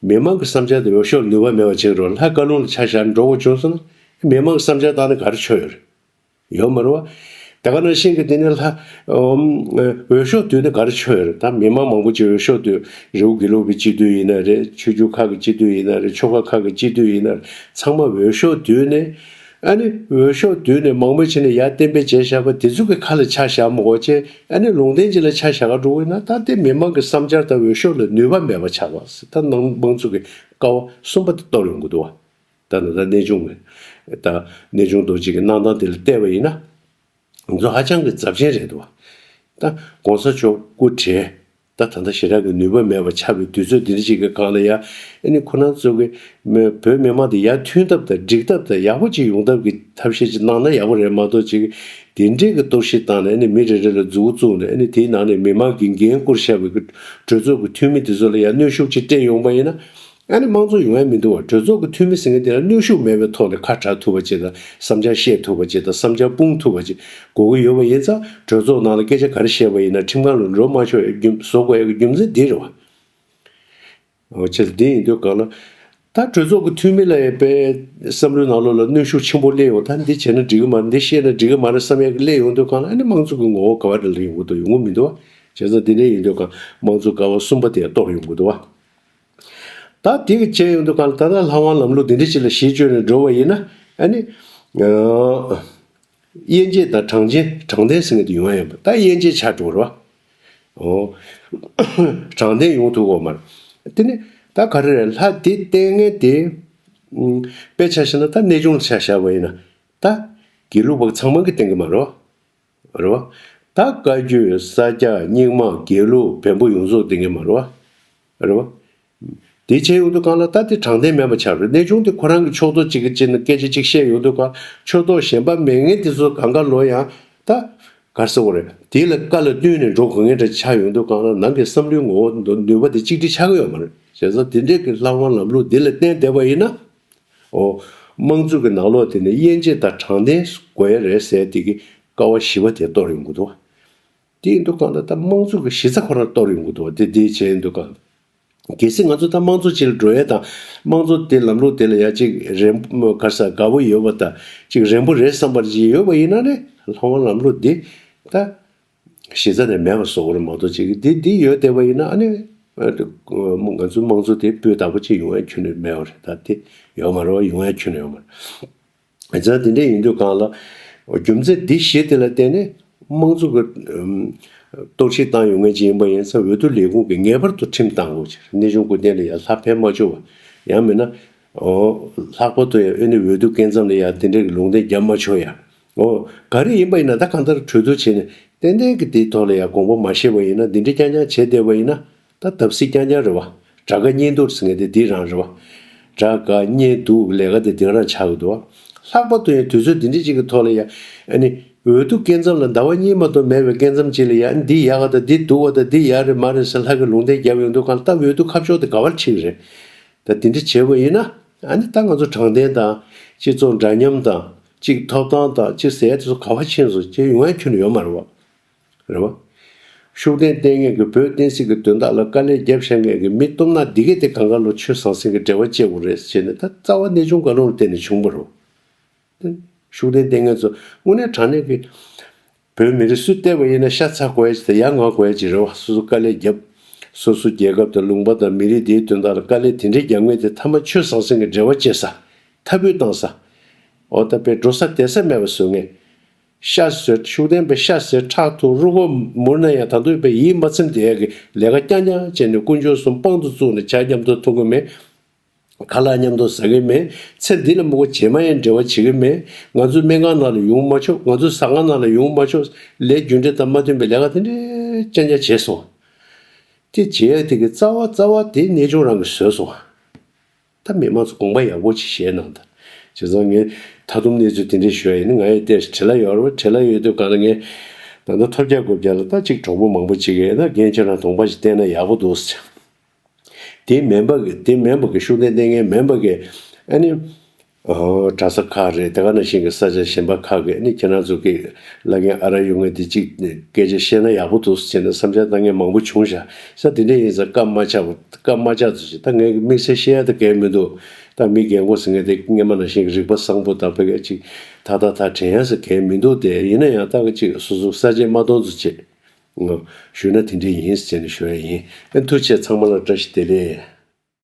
མི་མང་གི་བསམ་འཆར་དང་འོས་ཤོག་ལ་ནུས་པ་མེད་པ་ཆགས་ཀྱི་རེད། ལྷ་བཀའ་ལུང་ལ་ཆ་བཞག་འགྲོ་དགོས་བྱུང་སོང་ན་མི་མང་གི་བསམ་འཆར་བཏང་ནས་ག་རེ་ཆོད་ཡོད་རེད། ཡོད་མ་རེད་བ། དེ་ག་ནང་བཞིན་གྱི་དེ་ནས་ལྷ། ཨོམ། འོས་ཤོག་བསྡུས་ནས་ག་རེ་ཆོད་ཡོད་རེད། ད་མི་མང་མང་པོ་ཅིག་འོས་ཤོག་བསྡུས། རི་བོ་དགེ་ལུགས་པའི་སྤྱི་འཐུས་ཡིན་ན་རེད། ཆོས་བརྒྱུད་ཁག་གི་སྤྱི་འཐུས་ཡིན་ན་རེད། ཆོལ་ཁ་ཁག་གི་སྤྱི་འཐུས་ཡིན་ན་རེད། ཚང་མ་འོས་ཤོག་བསྡུས་ནས། ཨ་ནི་འོས་ཤོག་བསྡུས་ནས་མང་པོ་བྱས་ནས་ཡར་གཏན་འབེབས་བྱས་བཞག་པ་དེ་ཚོ་གི་ཁ་ལ་ཆ་བཞག་མ་དགོས་བྱས། ཨ་ནི་ལུང་བསྟན་ཅིག་ལ་ཆ་བཞག་ག་འགྲོ་དགོས་ན་ད་དེ་མི་མང་གི་བསམ་འཆར་དང་འོས་ཤོག་ལ་ནུས་པ་མེད་པ་ཆགས་པ། ད་ནང་དམངས་གཙོ་གི་ཀ་བ་གསུམ་པ་དེ་གཏོར་ཡོང་གི་འདུག་བ། ད་ནི་ད་གནས་ཆུང་གི་ད་གནས་ཆུང་རྡོ་རྗེ་གི་གནང་སྟངས་དེ་ལ་བལྟས་པ་ཡིན་ན། ང་ཚོ་ཧ་ཅང་གི་ཚབས་ཆེན་རེད་འདུག་བ། ད་གོང་ས་མཆོག་སྐུ་བགྲེས། ད་ད་ལྟ་ཞེ་དྲག་གི་ནུས་པ་མེད་པ་ཆགས་པའི་དུས་ཚོད་འདི་འདྲ་ཅིག་གི་སྒང་ལ་ཡ། ཨ་ནི་ཁོ་རང་ཚོ་གི་མི་བོད་མི་མང་དེ་ཡར་མཐུན་ཐབས་དང་འགྲིག་ཐབས་དང་ཡག་པོ་ཅིག་ཡོང་ཐབས་ཀྱི་ཐབས་ཤེས་ཅིག་གནང་ན་ཡག་པོ་རེད་མ་གཏོགས་ཅིག་དེ་འདྲས་ཀྱི་གཏོར་བཤིག་བཏང་ནས་ཨ་ནི་མི་རེ་རེ་ལ་མཛུབ་བཙུགས་ནས་ཨ་ནི་དེའི་ནང་ནས་མི་མང་གི་འགན་བསྐུར་བཞག་པའི་གི་གྲོས་ཚོགས་ཀྱི་འཐུས་མི་དེ་ཚོ་ལ་ཡང་གནོན་ཤུགས་ཅིག་སྤྲད་ཡོང་པ་ཡིན་ན། ཨ་ནི་དམངས་གཙོ་ཡོང་ཡ་མི་འདུག་བ། གྲོས་ཚོགས་ཀྱི་འཐུས་མི་ཟེར་མཁན་དེ་ལ་གནོན་ཤུགས་མེད་པའི་ཐོག་ནས་ཁ་གྲག་ཐུབ་པ་ཅིག་དང་བསམ་འཆར་བཤད་ཐུབ་པ་ཅིག་དང་བསམ་འཆར་སྤུངས་ཐུབ་པ་ཅིག་དགོས་ཀྱི་ཡོད་པ་ཡིན་ཙང་གྲོས་ཚོགས་ནང་ལ་སྐད་ཆ་ག་རེ་བཤད་པ་ཡིན་ན་ཁྲིམས་ཁང་ལ་འགྲོ་མ་ཆོག་ཡ་རྒྱུ་བཟོ་དགོས་ཡ་གི་རྒྱུ་མཚན་འདི་རེད་བ། འོ་བྱས་ཙང་འདི་ཡིན་དུས་གང་ལ། ད་གྲོས་ཚོགས་ཀྱི་འཐུས་མི་ལ་ཡང་དཔེ་བསམ་བློའི་ནང་ལོགས་ལ་གནོན་ཤུགས་ཆེན་པོ་སླེབས་ཡོང་། ད་འདི་བྱས་ན་འགྲིག་གི་མ་རེད། འདི་བཤད་ན་འགྲིག་གི་མ་རེད་བསམ་ཡག་གི་སླེབས་ཡོང་དུས་གང་ལ་ཨ་ནི་དམངས་གཙོ་གི་ངོ་བོ་ག་བ་འདྲ་ལ་ཡོང་གི་འདུག་ཡོང་གི་མི་འདུག་བ། བྱས་ཙང་འདི་འདྲ་ཡིན་དུས་གང་དམངས་གཙོ་ཀ་བ་གསུམ་པ་དེ་གཏོར་ཡོང་གི་འདུག་བ། ད་དེ་གི་བྱས་ཡོང་དུས་གང་ལ་ད་ལྟ་ལྷ་དབང་ལམ་ལུགས་འདི་འདྲ་ཅིག་ལ་གཞི་བཅོལ་ནས་འགྲོ་བ་ཡིན་ན་ཨ་ནི། དབྱེ་འབྱེད་དང་དྲང་བདེན་དྲང་བདེན་ཟེར་མཁན་དེ་ཡོང་ཡ་ཡིན་པ། ད་དབྱེ་འབྱེད་ཆགས་འགྲོ་རེད་བ། ཨོ། དྲང་བདེན་ཡོང་ཐུབ་ཀྱི་ཡོད་མ་རེད། དེ་ནི་ད་ག་རེ་རེད། ལྷ་དེ་བསྟེན་མཁན་དེ། ཨུམ། དཔེ་ཆ་བཞག་ན་ད་གནས་ཆུང་ལ་ཆ་བཞག་པ་ཡིན་ན། ད་དགེ་ལུགས་པ་ཚང་མ་གིས་བསྟེན་གྱི་མ་རེད་བ། རེད་བ། ད་བཀའ་བརྒྱུད་ས་སྐྱ་རྙིང་མ་དགེ་ལུགས་བོན་པོ་ཡོངས་རྫོགས་བསྟེན་གྱི་མ་རེད་བ། རེད་བ། དེ་བྱས་ཡོང་དུས་གང་ལ་ད་དེ་དྲང་བདེན་མེད་པ་ཆགས་རེད། གནས་ཆུང་དེ་ཁོ་རང་གི་ཕྱོགས་གཏོགས་གཅིག་གི་སྤྱི་ནས་སྐད་ཆ་གཅིག་བཤད་ཡོང་དུས་གང་ཕྱོགས་གཏོགས་གཞན་པ་མེད་མཁན་དེ་ཚོ་གང་ག་ལོ་ཡང་ད་ག་རེ་ཟེར་དགོས་རེད། དེ་ལ་བཀའ་ལ་བསྟུན་ནས་འགྲོ་དགོས་མཁན་འདྲ་ཆགས་ཡོང་དུས་གང་ལ་ནང་གི་བསམ་བློའི་ངོ་བོ་ནུས་པ་དེ་གཅིག་སྒྲིལ་ཆགས་ཀྱི་ཡོད་མ་རེད། བྱས་ཙང་དེ་འདྲས་ཀྱི་ལྷ་དབང་ལམ་ལུགས་འདི་ལ་བརྟེན་བསྡད་པ་ཡིན་ན། ཨོ། དམངས་གཙོ་གི་ནང་ལོགས་དེ་ནས་དབྱེ་འབྱེད་དང་དྲང་བདེན་དགོས་ཡ་རེད་ཟེར་དེ་གི་ཀ་བ་བཞི་པ་དེ་གཏོར་ཡོང་གི་འདུག་དེ་ཡིན་དུས་གང་ལ་ད་དམངས་གཙོ་གི་གཞི་རྩ་ཁོ་རང་གཏོར་ཡོང་གི་འདུག་དེ་དེ་བྱས་ཡིན་དུས་གང་གལ་སྲིད་ང་ཚོ་ད་དམངས་གཙོ་ཅིག་ལ་འགྲོ་ཡས་དང་དམངས་གཙོ་དེ་ལམ་ལུགས་དེ་ལ་ཡ་ཅིག་རན་ག་རེ་ཟེར་དགའ་པོ་ཡོད་པ་དང་ཅིག་རན་པོ་རེད་བསམ་པ་ཅིག་ཡོད་པ་ཡིན་ན་ནི་ལྷ་དབང་ལམ་ལུགས་འདི་ད་གཞི་རྩ་ནས་མེད་པ་བཟོ་དགོས་རེད་མ་གཏོགས་ཅིག་འདི་འདི་ཡོད་བསྡད་པ་ཡིན་ན་ཨ་ནི་ང་ཚོའི་དམངས་གཙོ་དེ་སྤུས་དག་པོ་ཅིག་ཡོང་ཡ་ཁྱོན་ནས་མེད་པ་རེད། ད་དེ་ཡོད་མ་རེད་བ། ཡོང་ཡ་ཁྱོན་ནས་ཡོད་མ་རེད། བྱས་ཙང་དེ་འདྲ་ཡིན་དུས་གང་ལ། རྒྱུ་མཚན་འདི་བཞི་དེ་ལ་བརྟེན་ནས་དམངས་གཙོ་གི་ཨམ། གཏོར་བཤིག་བཏང་ཡོང་མཁན་ཅིག་ཡིན་པ་ཡིན་ཙང་འོས་བསྡུ་ལས་ཁུངས་ཀྱིས་ངེས་པར་དུ་ཁྲིམས་བཏང་དགོས་ཀྱི་རེད། གནས་ཆུང་སྐུ་རྟེན་ལ་ཡང་ལྷ་ཕེབས་མ་བཅུག་པ། ཡང་མིན་ན། ཨོ། ལྷག་པར་དུ་ཡང་ཨ་ནི་འོས་བསྡུ་སྐབས་མཚམས་ལ་ཡང་དེ་འདྲའི་གི་ལུང་བསྟན་རྒྱབ་མ་ཆོག་ཡ། ཨོ། ག་རེ་ཡིན་པ་ཡིན་ན་ད་གང་ལྟར་གྲོས་བསྡུར་བྱས་ནས་ཏན་ཏན་གྱི་དེའི་ཐོག་ལ་ཡང་དགོངས་པ་མ་བཞེས་པ་ཡིན་ན་འདི་འདྲ་རྐྱང་རྐྱང་བྱས་བསྡད་པ་ཡིན་ན། ད་བརྡབ་གསིག་རྐྱང་རྐྱང་རེད་བ། དགྲ་དགའ་གཉེན་སྡུག་ཟེར་མཁན་དེ་འདི་རང་རེད་བ། དགྲ་དགའ་གཉེན་སྡུག་ལས་ཀ་དེ་འདི་ག་རང་ཆགས་ཀྱི་འདུག་བ། ལྷག་པར་དུ་ཡང་དུས་ཚོད་འདི་འདྲ་ཅིག་གི་ཐོག་ལ་ཡང་ཨ་ནི་འོས་བསྡུ་སྐབས་མཚམས་ལ་ཟླ་བ་གཉིས་མ་གཏོགས་མེད་པའི་སྐབས་མཚམས་ཅིག་ལ་ཡང་འདི་ཡག་ག་དང་འདི་སྡུག་ག་དང་འདི་ཡག་རེད་མ་རེད་ཟེར་ལྷག་གི་ལུང་བསྟན་བརྒྱབ་ཡོང་དུས་གང་ལྟ་འོས་བསྡུ་ཁ་ཕྱོགས་དེ་ག་པར་ཕྱིན་རེད། ད་དེ་འདྲ་བྱས་པ་ཡིན་ན་ཨ་ནི་ད་ང་ཚོ་དྲང་བདེན་དང་སྤྱི་ཚོགས་འདྲ་མཉམ་དང་གཅིག་ཐོབ་ཐང་དང་གཅིག་ཟེར་ཡ་དེ་ཚོ་ག་པར་ཕྱིན་སོང་ཅེས་ཡོང་ཡ་ཁྱོན་ནས་ཡོད་མ་རེད་བ། རེད་བ། ཤུགས་ལྡན་ལྟས་ངན་གྱིས་བོད་བསྟན་སྲིད་ཀྱི་དོན་དག་ལ་དཀའ་ལས་བརྒྱབ་བཞག་མཁན་གྱི་མི་སྟོབས་ན་འདི་གས་དེ་གང་ག་ལོ་ཆོས་ཟང་ཟིང་གི་འབྲེལ་བ་བཅད་དགོས་རེད་ཟེར་ནས་ད་རྩ་བ་གནས་ཆུང་བཀའ་ལུང་ལ་བརྟེན་ནས་བྱུང་བ་རེད། ཤུགས་ལྡན་ལྟས་ངན་ཚོ་དངོས་གནས་དྲང་གནས་ཀྱི་བོད་མི་རིགས་སུ་བལྟས་པ་ཡིན་ན་ཤ་ཚ་དགོས་ཡ་ཅིག་དང་ཡ་ང་དགོས་ཡ་ཅིག་རེད་བ། སོ་སོ་དཀའ་ལས་བརྒྱབ། སོ་སོ་རྒྱལ་ཁབ་དང་ལུང་པ་དང་མི་རིགས་འདིའི་དོན་དག་ལ་དཀའ་ལས་དེ་འདྲའི་རྒྱབ་མཁན་དེ་མཐའ་མ་ཆོས་ཟང་ཟིང་གི་འབྲེལ་བ་བཅད་ས། འཐབ་རྩོད་བཏང་ས། འོ་ད་དཔེ་འགྲོ་ས་བསྡད་ས་མེད་པ་བཟོ་མཁན། ཤ་ཟོས་ཤུགས་ལྡན་པའི་ཤ་ཟོས་ཁྲག་འཐུང་རུས་ཁོག་མུར་ན་ཡང་ད་དུང་དཔེ་ཡིད་མ་ཚིམ་བསྡད་ཡ་གི་ལས་ཀ་རྐྱང་རྐྱང་བྱས་ནས་དཀོན་མཆོག་གསུམ་དཔང་དུ་བཙུགས་ནས་ཇ་མཉམ་དུ་འཐུང་གི་མེད། ཁ་ལག་མཉམ་དུ་ཟ་གི་མེད། ཚེ་འདི་ལ་མི་དགོས་རྗེས་མ་ཡང་འབྲེལ་བ་བྱེད་ཀྱི་མེད། ང་ཚོའི་སྨན་ཁང་ནང་ལ་ཡོང་མ་ཆོག་ང་ཚོའི་ཟ་ཁང་ནང་ལ་ཡོང་མ་ཆོག་ལས་རྒྱུ་འབྲས་དང་མ་མཐུན་པའི་ལས་ཀ་དེ་འདྲའི་རྐྱང་རྐྱང་བྱས་སོང་། དེ་བྱེད་ཡ་དེ་གི་རྩ་བ་རྩ་བ་དེ་གནས་ཆུང་རང་གིས་བཟོས་སོང་། ད་མི་མང་ཚོ་དགོངས་པ་ཡག་པོ་ཅིག་བཞེས་གནང་དང་། བྱས་ཙང་ངས་ད་དུང་གནས་ཚུལ་དེ་འདྲ་ཞུ་ཡ་ཡིན་ན་ང་ཡི་ལྟས་བྲེལ་བ་ཡོད་རེད་བ། བྲེལ་བ་ཡོད་དུས་གང་ལ་ངས་ད་ལྟ་ཐོལ་རྒྱག་རྐུབ་རྒྱག་ལ་ད་ཅིག་གྲོགས་པོ་མང་པོ་ཅིག་གིས་ད་རྒན་ཁྱེད་རང་གདོང་པ་ཞིག་བསྟན་ན་ཡག་པོ་འདུག་ཟེར། དེ་མིན་པ་གི་དེ་མིན་པ་གི་ཤུགས་ལྡན་ལྟས་ངན་མིན་པ་གི་ཨ་ནི། ཨོ་གྲྭ་ས་ཁག་རེད། དེ་ག་ནང་བཞིན་གྱི་ས་ཆ་གཞན་པ་ཁག་གི་ཨ་ནི་ཁྱེད་རང་ཚོ་གི་བླ་རྒན་ཨ་ར་ཡོང་མཁན་དེ་གཅིག་སྐད་ཆ་བཤད་ན་ཡག་པོ་འདུག་ཟེར་ནས་བསམ་འཆར་བཏང་མཁན་མང་པོ་བྱུང་ཤག་ས་དེ་འདྲ་ཡིན་ཙང་སྐབས་མ་ཆགས་པ་སྐབས་མ་ཆགས་ཚོད་ཅིག་ད་ངས་དམིགས་བསལ་བཤད་ཡ་ད་གལ་མི་འདུག་ད་མི་རྒན་གོག་ཟེར་མཁན་དེ་སྔན་མ་ནང་བཞིན་གྱི་རིག་པ་བཟང་པོ་དང་བོད་སྐད་ཅིག་ད་ད་ད་དྲན་ཡ་ས་གལ་མི་འདུག་དེ་ཡིན་ན་ཡང་ད་ག་ཅིག་སོ་སོ་ས་བཅད་མ་གཏོང་ཚོད་ཅིག་ཞུས་ན་དེ་འདྲ་ཡིན་ཟེར་ནས་ཞུ་ཡ་ཡིན། ཨ་ཐུགས་རྗེ་ཆེ། ཚང་མ་ལ་བཀྲ་ཤིས་བདེ་ལེགས།